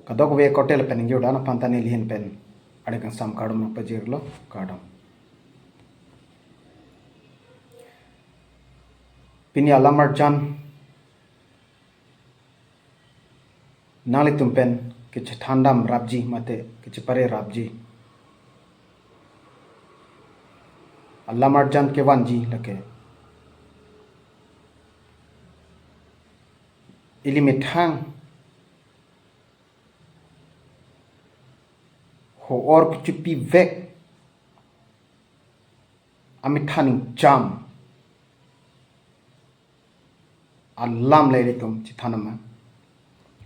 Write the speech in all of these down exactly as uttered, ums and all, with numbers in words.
Kadokave korte lapen ingjir dan aphan ta neli ahin pen adi kangsam kardom nangpajirlo, kardom. Pini alam arjan nanglitum pen kachethandam rapji mate kachepare rapji alam arjan kevanji lake ili methang ho-or kechipivek amethan ingcham alam le ilitum chethan ma.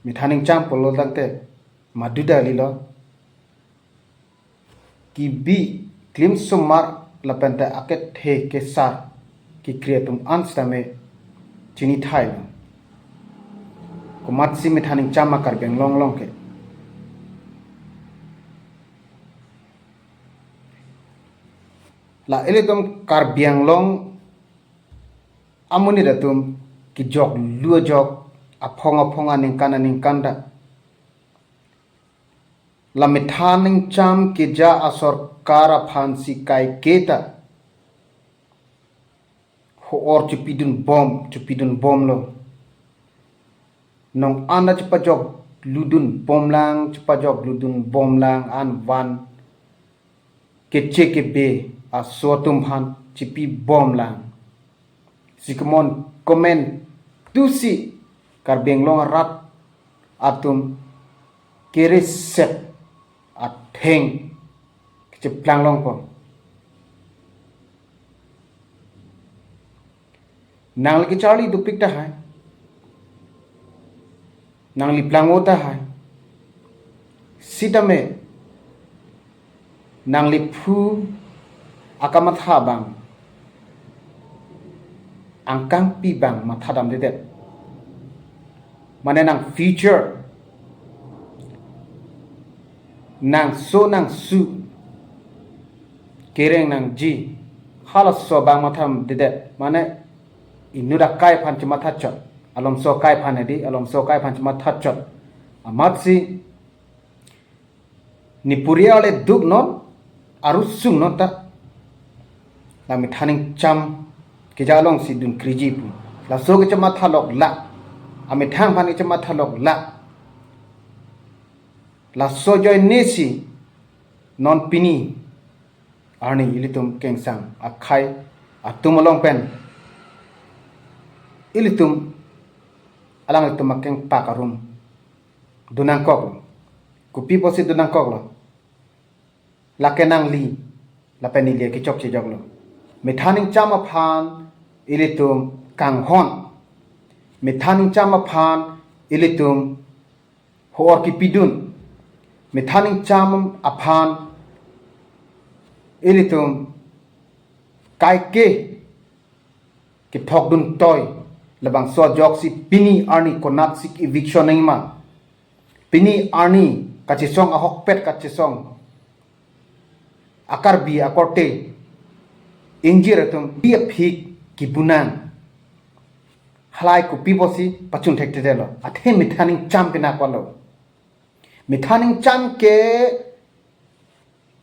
Methan ingcham pulo tangte maduda lilo. Kebi klim sumar lapen te akethe kesar kekri atum an sitame chinithailo. Komatsi methan ingcham ma Karbi Anglong along ke. La ilitum Karbi Anglong amonit atum kejoklu ajok aphong aphong aningkan aningkan ta la methan ingcham keja asorkar aphansi kaike ta ho-or chepidunbom chepidunbomlo. Non an ta chepajokludunbomlang, chepajokludunbomlang an van keche kebe aso atum aphan chepibomlang. Si comment comment tusi Karbi Anglong arat atum keresep atheng kecheplang longpo. Nangli kecharli dopik tahai. Nangli plangvo tahai. Sitame nangliphu akamatha abang angkangpi abang mathadamdedet. Mane nang future, nangso nangsu, kereng nangji, halaso abang mathadamdedet. Mane inut akai aphan chemathachot, alomso akai aphan edi, alomso akai aphan chemathachot. Amatsi ne puri ale duk non, arusung non ta la methan ingcham keja alongsi dunkriji pu. Laso kechemathalok la, amethang aphan kechemathalok la. Laso ajoinesi non pini arni ilitum kengsang akhei atum along pen ilitum alanglitum akengpak arum donangkoklo. Kopi pusi donangkoklo? Lake nangli lapen neli kechokche joklo. Methan ingcham aphan ilitum kanghon. Methan ingcham aphan ilitum ho-or kepidun. Methan ingcham aphan ilitum kaike kethokdun toi. Labangso ajoksi pini arni konatsi eviction nangma, pini arni kachesong ahokpet kachesong a-Karbi akorte ingjir atum bi aphik kibunang. Halai kopi pusi pachun thekthedetlo? Athe methan ingcham kenakwalo. Methan ingcham ke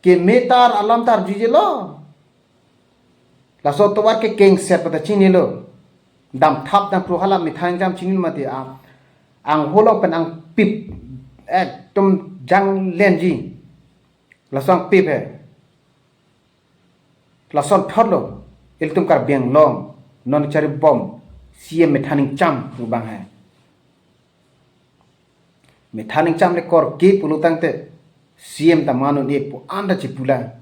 kemetar alam tarjujelo. Laso atovar ke kengset pata chinilo. Damthap damphru hala methan ingcham chinilo mati a. Angho along pen angpip ekdom janglenji. Laso angpip he. Lason thotlo, ilitum Karbi Anglong non charibom C M methan ingcham pu abang he. Methan ingcham le korke pulo tangte C M ta manu ne pu anda chipula.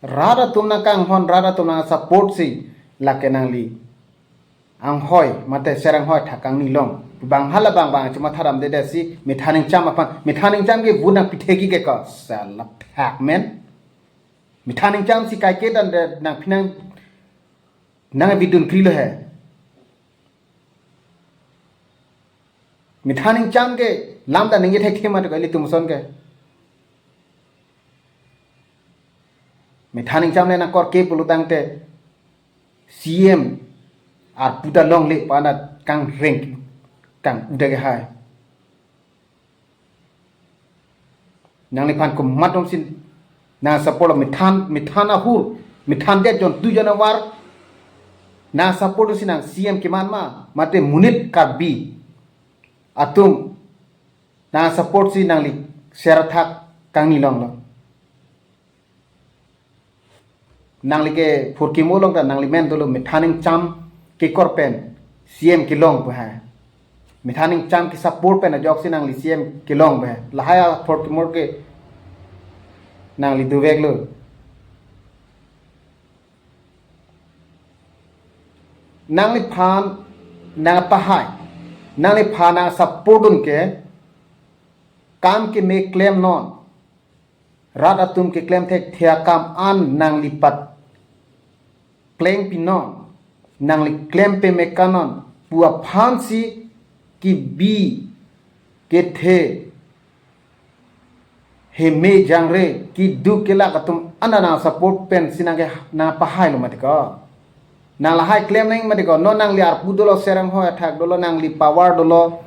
Rat atum nangkanghon, rat atum nang support si lake nangli anghoi mate seranghoi thakang nilong. Bang hala bang bang chuma tharam dede si methan ingcham aphan, methan ingcham ke vote nangpithekji ke ko. Sala phak men. Methan ingcham si kaike dan de nangphinang nang bidun krilo he. Methan ingcham ke lam ta ningje thekthe mati ko ilitum ason ke. Methan ingcham le nangkorke pulo tangte C M arpu ta longle pu anat kangreng, kang-uda ke hai. Nangliphan komat atum si nang support lo, methan, methan ahur, methan det jon tu jon avar. Nang support si nang C M keman ma, mate monit Karbi atum nang support si nangli share athak kangni longlo. Nangli ke phurkimo along ta nangli men dolo, methan ingcham kekor pen C M kelong pu ha. Methan ingcham ke support pen ajoksi nangli C M kelong pu ha. Lahai aphurkimo ke nangli doveklo. Nangliphan nangpahai, nangliphan nang support dun ke kam keme klemnon. Rat atum keklem thekthe akam an nangli pakleng pinon, nangli klem peme kanon pu aphan si kebi kethe, heme jangre, keduk kelak atum an nang support pen si nang ke nangpahai lo mati ko. Nang lahai klem nang mati ko, non nangli arpu dolo, serang hoi athak dolo, nangli power dolo,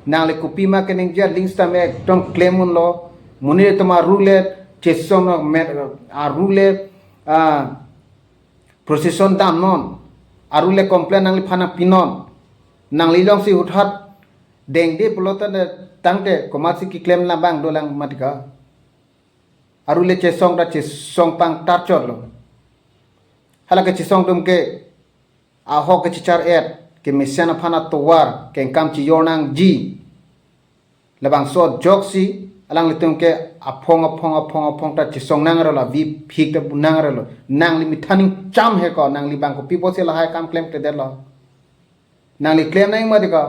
nangli kopima keningje aling sitame ekdom klem unlo, monit atum arule chesong non, met arule, ah, procession damnon, arule complain nangliphan nangpinon, nangli along si huthat dengde pulote tangte komat si keklem labang dolang mati ko. Arule chesong ta chesong pangtarchot lo. Hala kechesong atum ke ahok kechechar-et, kemesen aphan atovar, kengkam chejor nangji. Labangso ajoksi alanglitum ke aphong aphong aphong aphong ta chesong nangrelo, avi phik ta bu nangrelo. Nangli methan ingcham he ko, nangli bang kopi pusi lahai kam klemkledetlo. Nangli klem nang mati ko.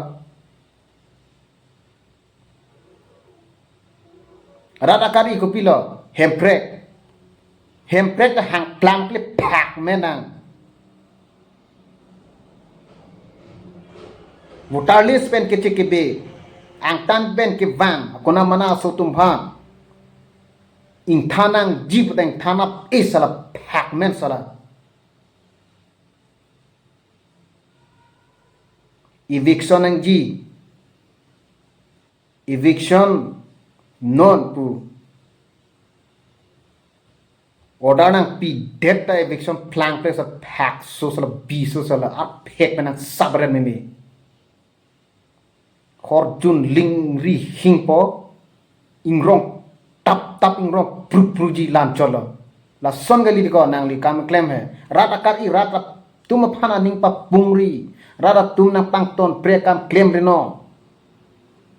Rat akari kopilo, hemprek. Hemprek ta hang plangple phak menang. Voter list pen kechekebe, angtan pen kevang, kona mana aso atum aphan. Ingthan nangji puteng thanap isala phak men sala. Eviction nangji. Eviction non pu order nangpidet ta eviction plangple sa phak so sala bi so sala aphek pen nang sabret meme. Horjun lingri hingpo, ingrong tap tap ingrong pru pruji lan cholo. Lason kali diko nangli kam klem he. Rat akari, rat atum aphan aning papungri. Rat atum nangpangton pre kam klem reno.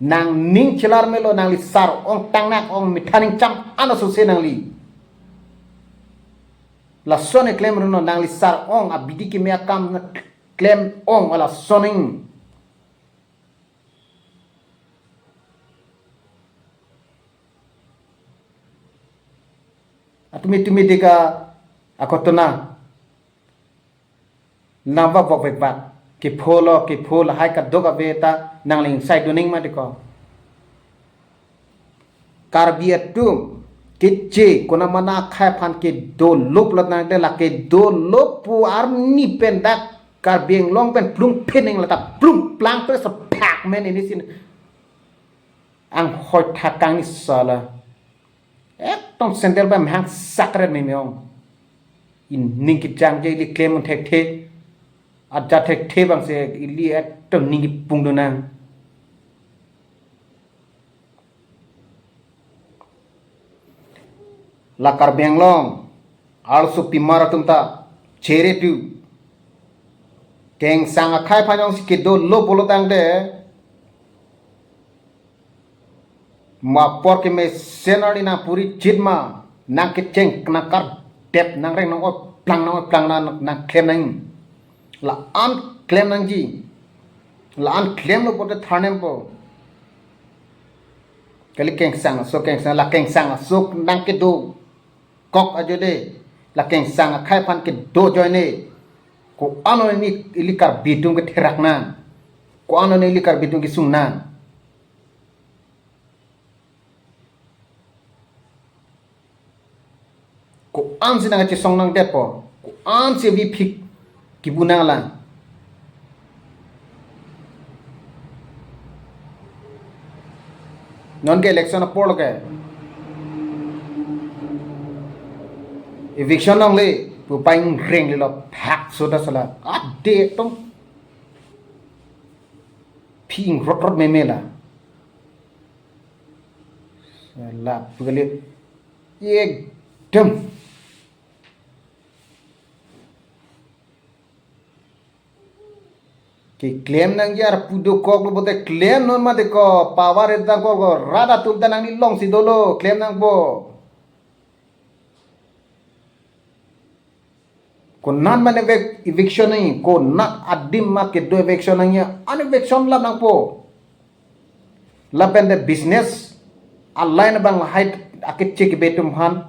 Nangning chelar melo, nangli sar-ong tangnak ong methan ingcham ana sose nangli. Lason e klem reno, nangli sar-ong abidi keme akam klem ong lason ing. Atumi tumi deka akotona. Nang vak vok vek vak. Kepho lo, kepho lahai kadok ave ta nangli ingsai doning ma deko. Karbi atum keche kona mana akhai aphan kedo lop lo nang de la kedo lop pu arni pen dak Karbi Anglong pen plung phening la ta plung plang pe sepak men ini sin. Anghoi thakang ni sala. Ekdom sandal ba mehang sakret me meong. Ining kejang je ili klem un thekthe. Aja thekthe bang se ili ekdom ning kipung do nang. La Karbi Anglong, arsopimar atum ta chere tu. Kengsang akhai aphan jongsi kedo lo pulo tangte, mapor kemesen arni nang puri chit ma, nang kecheng, nang kardep, nang reng, nang oi plang, nang oi plang, nang, nang klem nang. La-an klem nangji. La-an klem lo pote tharnem po. Kali kengsang, so kengsang, la kengsang, so nang kedo. Kok ajo de, la kengsang akhai aphan kedo ajoine. Ko-an lo ini ili Karbi atum ketherak nang. Ko-an lo ini ili Karbi atum kesung nang. Ko-an si nang kachesong nang det po. Ko-an si avi phik kibu nang lang. Non ke election apor lo ke. Eviction nang le, pu paingreng le lo, phak soda sala. Ade ekdom. Ping rot rot meme la. Sala, pu kali. Ekdom. Keklem nangji arpu dokok lo, bote klem non mate ko, power etang ko, ko rat atum ta nangli longsi dolo, klem nangpo. Konat mane vek eviction nangji, konat adim ma kedo eviction nangji, an eviction lam nangpo. Lapen de business a-line abang lahai akechek kebetum aphan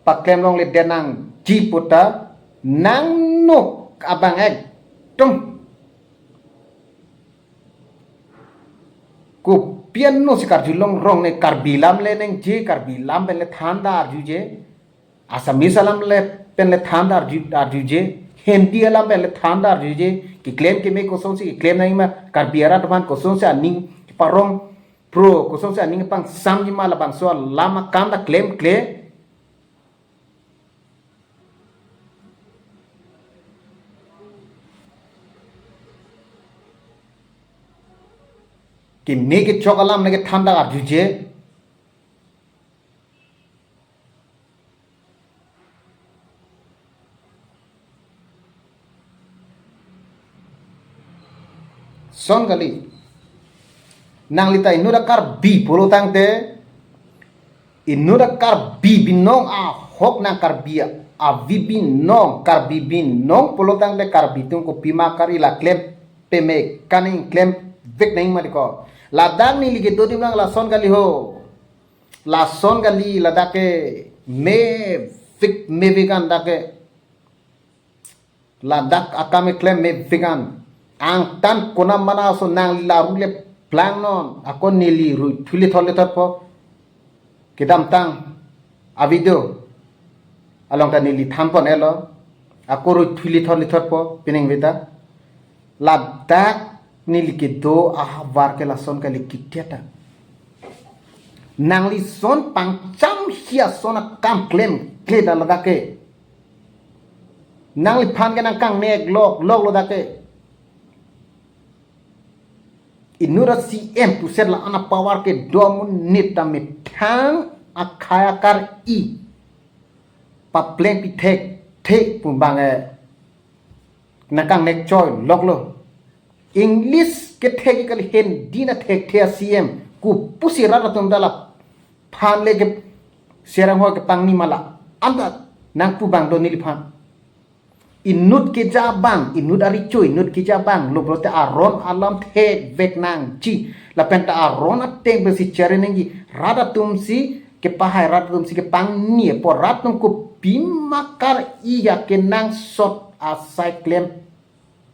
paklem longle, de nangji puta nangno abang ekdom. Kopi anno si karjulong rong ne, Karbi alam le nangji, Karbi alam pen le thanda arjuje. Assamese alam le pen le thanda arju, arjuje, Hindi alam pen le thanda arjuje, keklem keme kosonsi keklem nangji ma, Karbi arat aphan kosonsi aning parong pro, kosonsi aning pangsamji ma, labangso alam akam ta klemkle. Keme kechok alam le kethanda arjuje. Son kali. Nangli ta inut a-Karbi pulo tangte, inut a-Karbi binong ahok nang, Karbi avi binong, Karbi binong pulo tangte Karbi atum kopima kari la klem peme kaning, klem vek nangji mati ko. Ladak neli kedo adim nang lason kali ho. Lason kali, ladak ke mevek mevek an dak ke. Ladak akam keklem mevek an. Angtan konat mana aso nangli la rule plang non. Ako neli rui thuli tholi thot po. Kedamtang a-video along ta neli thanpon-elo. Ako rui thuli tholi thot po, pining vita. Ladak neli kedo ahavar ke lason kali, kitia ta. Nangli son pangcham hia son akam klemkle da ladak ke. Nangliphan ke nangkangnek lok lok lo dak ke. Inut a-C M puset la-an a-power kedo amonit ta methang akhai akar-i papleng pi thekthe pu abang, eh, nangkangnek choi lok lo. English kethek kali, Hindi nangthekthe a-C M. Kopusi rat atum ta laphan le ke Sera Ronghoi kepangni ma la-an ta nangpu abang do neliphan. Inut keja abang, inut arecho, inut keja abang lo pulote aron alam thekvek nangji. Lapen ta aron ateng pensi chari nangji. Rat atum si kepahai, rat atum si kepangni apot rat atum kopima kar-i akenangsot asai klem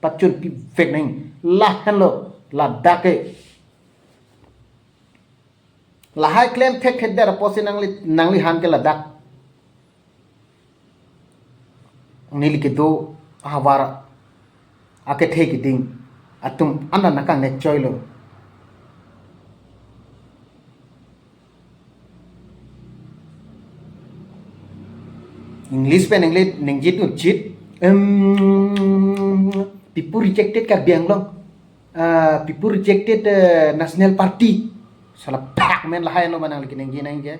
pachun pivek nang. Lahenlo ladak ke. Lahai klem thekthedar apotsi nangli, nangliphan ke ladak neli kedo ahavar akethe keding atum anta nangkangnek choi lo. English pen English ningje tunchit. Em, people rejected Karbi Anglong. Ah, people rejected, eh, National Party. Sala phak men lahai lo manang liki ningje nangje.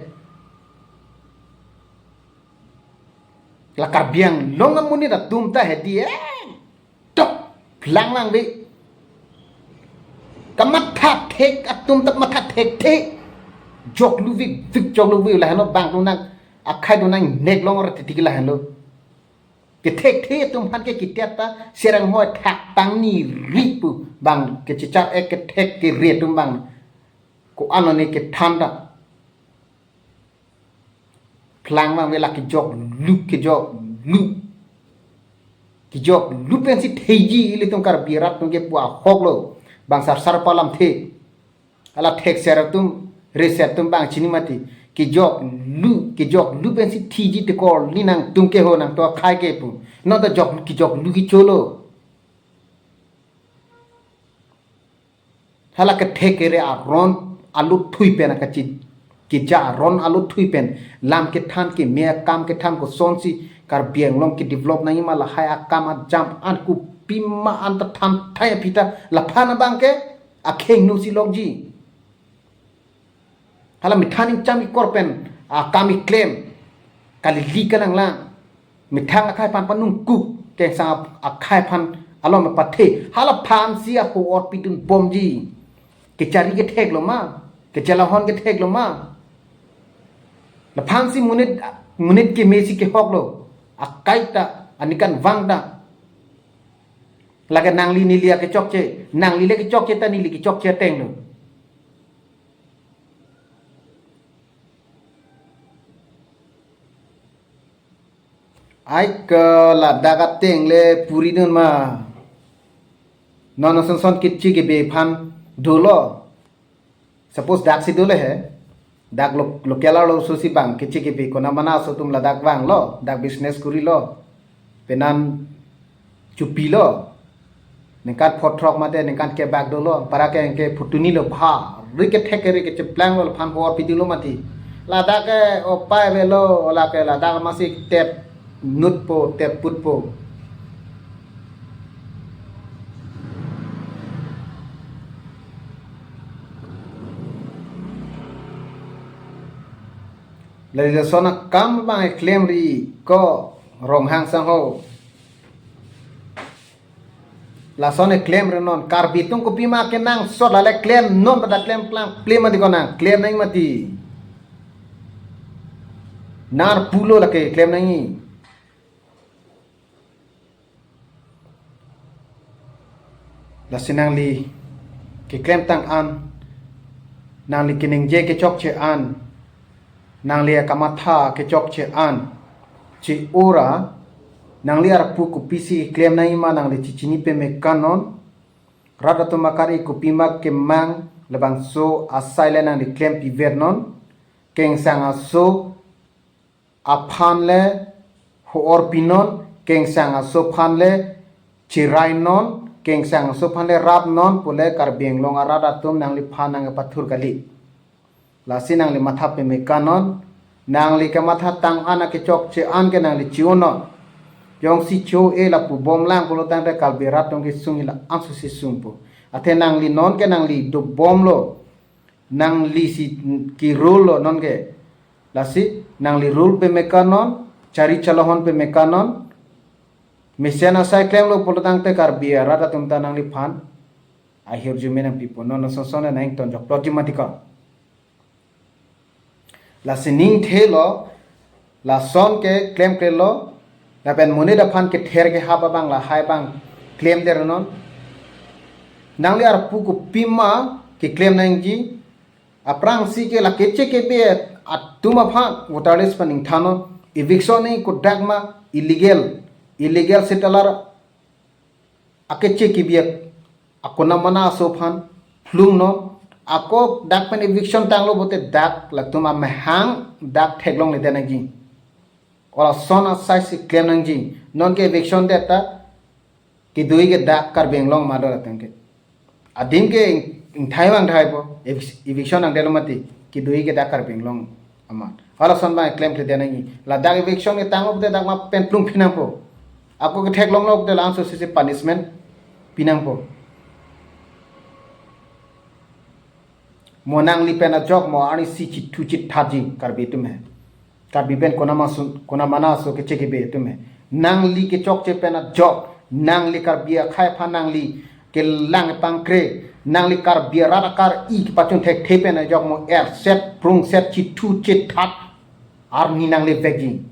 La Karbi Anglong amonit atum ta hedi, eh, tok lang lang ve. Kamatha thek atum ta matha thekthe. Jok luvik vik jok luvik lahenlo bang atum nang akhai atum nangnek long ra titi lahenlo. Kethekthe atum aphan ke kitia ta Sera Ronghoi thak tangni ri pu abang, kechechar-ek kethek kere atum abang. Ko-an lo ne kethan ta. Plang abang ve la kejok lu, kejok lu. Kejok lu pensi theji ilitum Karbi rat atum kepu ahok lo. Bang sarsar pu alamthe. Hala thekser atum, reser atum abang chini mati. Kejok lu, kejok lu pensi theji tekor li nangtum ke ho nangtum akhai ke pu. Non ta jok, kejok lu kecho lo. Hala kethek kere aron alutthui pen akachi, keja aron alutthui pen lam kethan keme akam kethan kosonsi Karbi Anglong ke develop nangji ma lahai akam ajam an kopima an ta than thai aphi ta laphan abang ke akheng nu si longji. Hala methan ingcham ikor pen akam iklem kalili kalang lang. Methang akhai aphan panungkuk, kengsang akhai aphan alom pathe. Hala aphansi aho-or pidun bomji. Kechari kethek lo ma, kechelahon kethek lo ma. Laphansi monit, monit keme si kehok lo. Akai ta, aningkanvang ta. Lake nangli neli akechokche, nangli le kechokche ta neli kechokche ateng lo. Ai ke ladak ateng le puri dun ma. Non ason son keche kebe aphan dolo. Suppose dak si dolo he. Dak lo, local arloso si bang keche kebe konamana aso atum ladak vanglo, dak business kurilo. Penan chupilo. Ningkan phothrok mate ningkan kebak dolo. Para ke ke phutuni lo bha. Ri kethek keri kecheplang lo aphan ho-or pidun lo mati. Ladak ke opai avelo, lake ladak amatsi tep nutpo, tep putpo. Lasi lason akam abang eklem ri ko Ronghang sangho. Lason eklem ri non Karbi atum kopima kenangsot lale klem non pada klem klang klem mati konang klem nang mati. Nar pulo lake klem nangji. Lasi nangli keklemtang an, nangli keningje kechokche an, nangli akamatha kechokche an, che-ora, nangli arpu kopisi klem nangji ma nangli chechini peme kanon, rat atum akari kopima kemang labangso asai le nangli klem piver non, kengsang aso aphan le ho-or pinon, kengsang aso aphan le cherai non, kengsang aso aphan le rap non, pule Karbi Anglong arat atum nangliphan nangpathur kali. Lasi nangli matha peme kanon, nangli kemathatang an akechokche an ke nangli che-o non. Jongsi cho-e lapu bomlang pulo tangte Karbi rat atum kesung ila angso si sungpo. Athe nangli non ke nangli dobomlo. Nangli si ke-rule lo non ke. Lasi nangli rule peme kanon, chari chelahon peme kanon. Mesen asai klemlo pulo tangte Karbi arat atum ta nangliphan ahirjume nangpipo non ason son nang ingtonjok plotji mati ko. Lasi ning thelo, lason ke klemklelo, lapen monit aphan kether kehap abang lahai abang klemder non. Nangli arpu kopima keklem nangji, aphrangsi ke la keche kebe atum aphan voter list pen ingthan non, eviction ni kodak ma illegal, illegal settler akeche kebe akonamana aso aphan plung non, ako dak pen eviction tanglo pote dak latum amahang dak theklongledet nangji. Hala son asai si klem nangji. Non ke eviction det ta kedui ke dak Karbi Anglong amat do latum ke. Adim ke ing-, ingthai vangthaipo, evic-, eviction nangdetlo mati, kedui ke dak Karbi Anglong amat. Hala son abang klemkledet nangji. Ladak eviction ketanglo pote dak ma pen plung pinangpo. Ako ketheklonglo pote la-an so si punishment pinangpo. Mo nangli pen ajok mo arnisi chithu chithatji Karbi atum he. Karbi pen konama sun, konamana aso keche kebe atum he. Nangli kechokche pen ajok, nangli Karbi akhei aphan nangli kelang pangkre, nangli Karbi arat akari kepachun thekthe pen ajok mo erset prungset chithu chithat arni nangli vekji.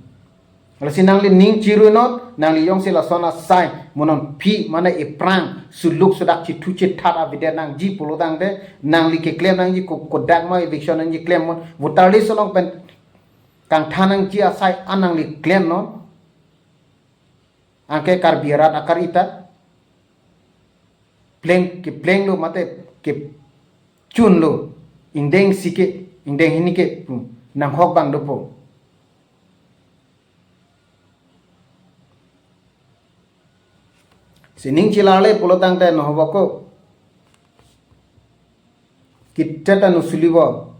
Lasi nangli ning chirui non, nangli jongsi lason asai, mo non phi, mane ephrang, suluk sudak chithu chithat avedet nangji pulo tangte, nangli keklem nangji ko-, kodak ma eviction nangji klem non, voter list along pen kangthan nangji asai an nangli klem non, anke Karbi arat akari ta, pleng, keplenglo mate kechunlo, ingdeng isi ke, ingdeng hini ke, hmm, nanghok abang dopo. Si ning chelarle pulo tangte nohobok ko. Kitet ta nusulibo.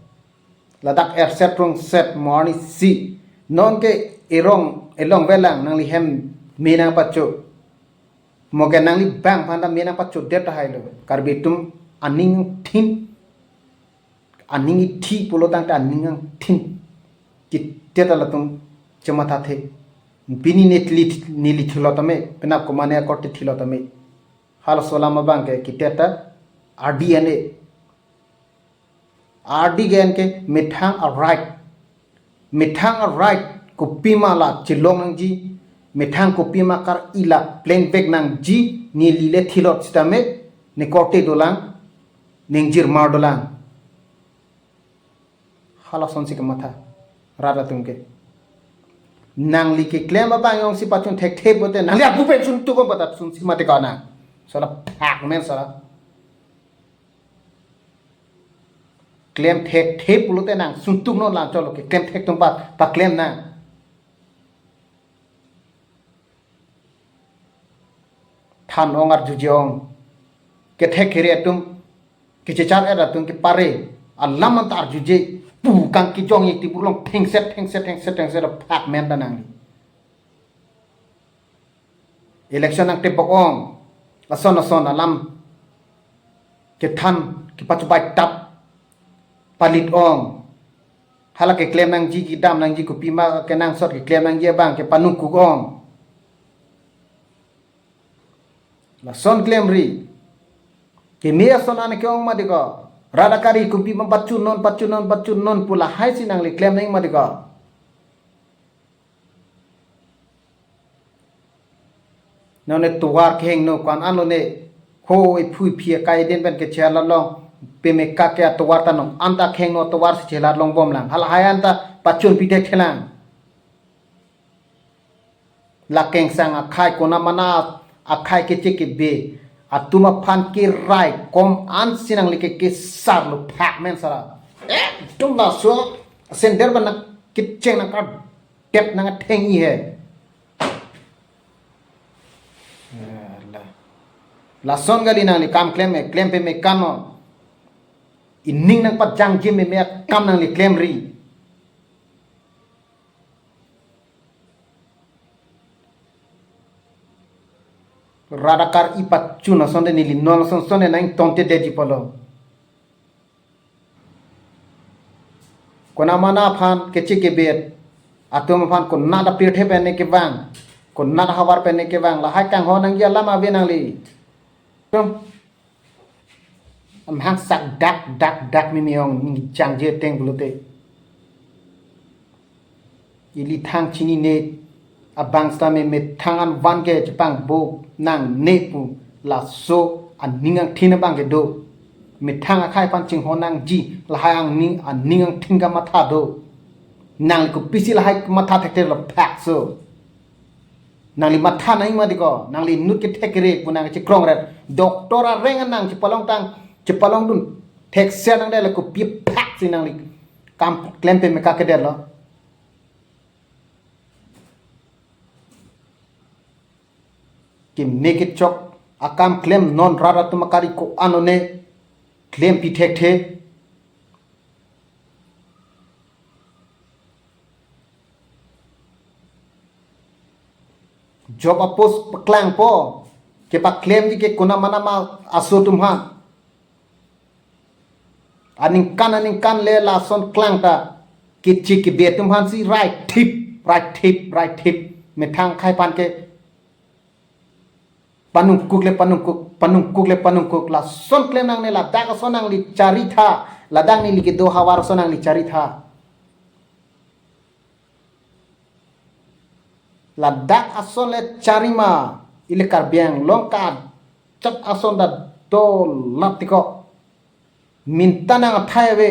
Ladak erset rongset morning si. Nonke erong elong velang nangli hem me nangpacho. Moke nangli bang aphan ta me nangpachodet tahai lo. Karbi atum aning thin. Aning ithi pulo tangte aning angthin. Kitet ta latum chemathathe. Pini neli, neli thilot tame, penap komane akorte thilot tame. Halaso alam abangke kitet ta ardi ane. Ardi gen ke methang a right. Methang a right kopima la chelong nangji. Methang kopima kar-i la plengvek nangji, neli le thilot sitame, ne korte dolang, ne ingjirmar dolang. Halasonsi kematha rat atum ke. Nangli keklem abang jongsi pachun thekthe pote, nangli abu pen suntuk ko patat sunsi mati ko nang. Sala phak men sala. Klem thekthe pulote nang suntuk non lang cholo keklem thek atum pa, paklem nang. Than ong arjuje ong. Kethek kere atum, kechechar er atum kepare alam anta arjuje. Pu kang kijong ik tibur long thengset, thengset, thengset, thengset, phak men ta nangli. Election nangtebok ong. Ason ason alam kethan kepachubai tap palit ong. Hala keklem nangji kedam nangji kopima kenangsot keklem nangji abang kepanungkuk ong. Lason klemri. Keme ason an ke-ong mati ko. Rat akari kopima pachun non, pachun non, pachun non pu lahai si nangli klem nang mati ko. Nonne tovar kehingno ko-an anlo ne. Ho iphu iphi akai den pen kechelar long. Peme kake atovar ta non anta kehingno tovar si chelar longbom lang. Halahai anta pachun pidet thelang. La kengsang akhai konamana akhai keche kebe atum aphan kerai kom ansi nangli ke kesar lo phak men sara. Ekdom laso sender bana kecheng nangkar tep nang atheng ihe. Alah. Lason kali nangli kam klem e, klem peme kan non. Ining nangpajangje meme akam nangli klemri. Rat akari pachun asonte neli non ason sonte nangtongtedetji pulo. Konamana aphan keche kebe atum aphan konat apirthe pen ne kevang, konat ahavar pen ne kevang, lahai kanghon nangji alam ave nangli. Tum. Amhang sak dak dak dak mimi ong ning jangje ateng pulote. Ili thang chinine abang sitame methang an van ke chepangbo nangne pu laso aning angthin abang ke do. Methang akhai aphan chinghon nangji lahai angning aning angthin kamatha do. Nangli kopisi lahai matha thekthe lo phak so. Nangli matha nang mati ko, nangli inut kethek kere pu nang chekrongret. Doctor areng an nang chepalong tang, chepalongdun. Thekser nangdet lo kopi phak si nangli kam klem peme kake det lo. Keme kechok akam klem non rat atum akari ko-an one klempi thekthe. Job apost paklangpo, kepaklemji ke konamana ma aso atum aphan. Aningkan aningkan le lason klang ta keche kebe atum aphansi rai thip, rai thip, rai thip. Methang akhai aphan ke panungkuk le panungkuk, panungkuk le panungkuk. Lason klem nangne ladak ason nangli charitha, ladak neli kedo ahavar ason nangli charitha. Ladak ason le charima, ili Karbi Anglong kachat ason ta dolat tiko. Minta nang athai ave,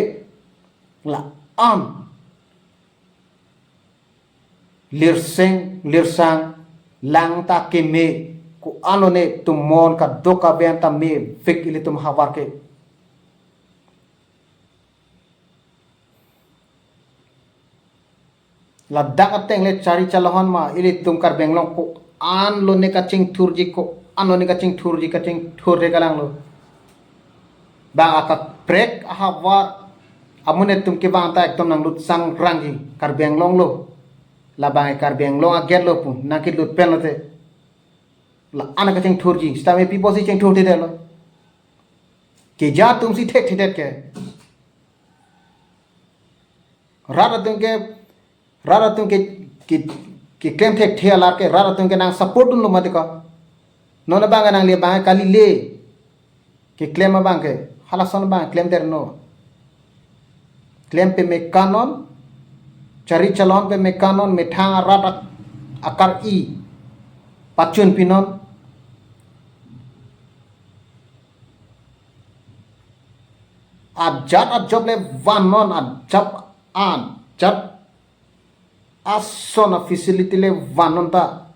la-an. Lirseng, lirsang, lang ta keme, ko-an lone tumon kadokave an ta mevek ilitum ahavar ke. Ladak ateng le chari chalahon ma ilitum Karbi Anglong ko-an lone kachingthurji ko-an lone kachingthurji kachingthur de kalanglo. Bang aka Prek ahavar amonit atum kevang ta ekdom nanglut sang rangji, Karbi Anglong lo. Labang Karbi Anglong aget lo pu nangkelut pen lote, la-an kachingthurji, sitame pi apotsi chingthurthedetlo? Keja atumsi thekthedet ke. Rat atum ke, rat atum ke, ke, keklem thekthe alar ke rat atum ke nangsupport dunlo mati ko. Non abang nangli abang kalile. Keklem abang ke, halason abang klemdetnon. Klem pame kanon, chari chalon pame kanon, methang arat ak-, akar-i pachun pinon. Ajat ajop le vannon, ajat an, ajat ason afacility le vannon ta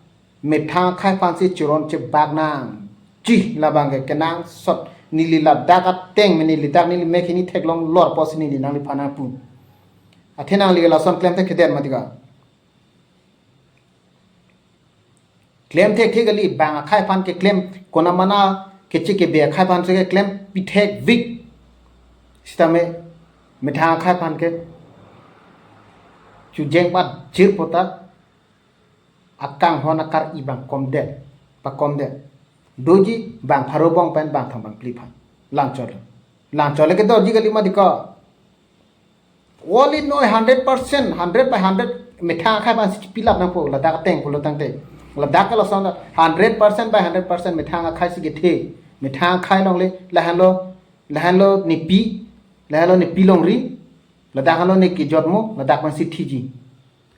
methang akhei aphansi chiron chebak nangji, labang ke kenangsot. Neli ladak ateng me, neli dak neli mek hini theklong lor apotsi neli nangliphan nangpu. Athe nangli lason klem thekthedet mati ko. Klem thekthe kali, bang akhei aphan keklem, konat mana keche kebe akhei aphansi keklem pithekvik. Sitame methang akhei aphan ke chujeng pat jirpo ta akanghon akar-i abang komdet, pakomdet. Doji bang pharo angbong pen bang thang bang phli aphan. Langchot. Langchot le kedoji kali mati ko. All in all, hundred percent, hundred by hundred methang akhei aphansi chipilap nangpo, ladak ateng pulo tangte. Ladak ke lason hundred percent by hundred percent methang akheisi kethe. Methang akhei along le, lahenlo, lahenlo nepi, lahenlo nepi longri, ladak henlo ne kejotmo, ladak aphansi thiji.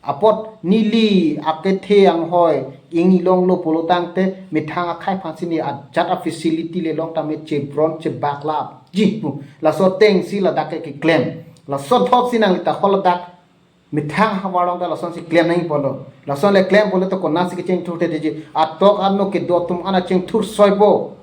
Apot neli akethe anghoi inglonglo pulo tangte methang akhei aphansi ne ajat afacility le long tame chebron chebaklapji pu. Laso atengsi ladak ke keklem. Laso thotsi nangli ta hol ladak methang ahavar along ta lasonsi klem nangji pulo. Lason le klem pulo to konatsi kechingthurthedetji? Atok ano kedo atum an chingthur soipo.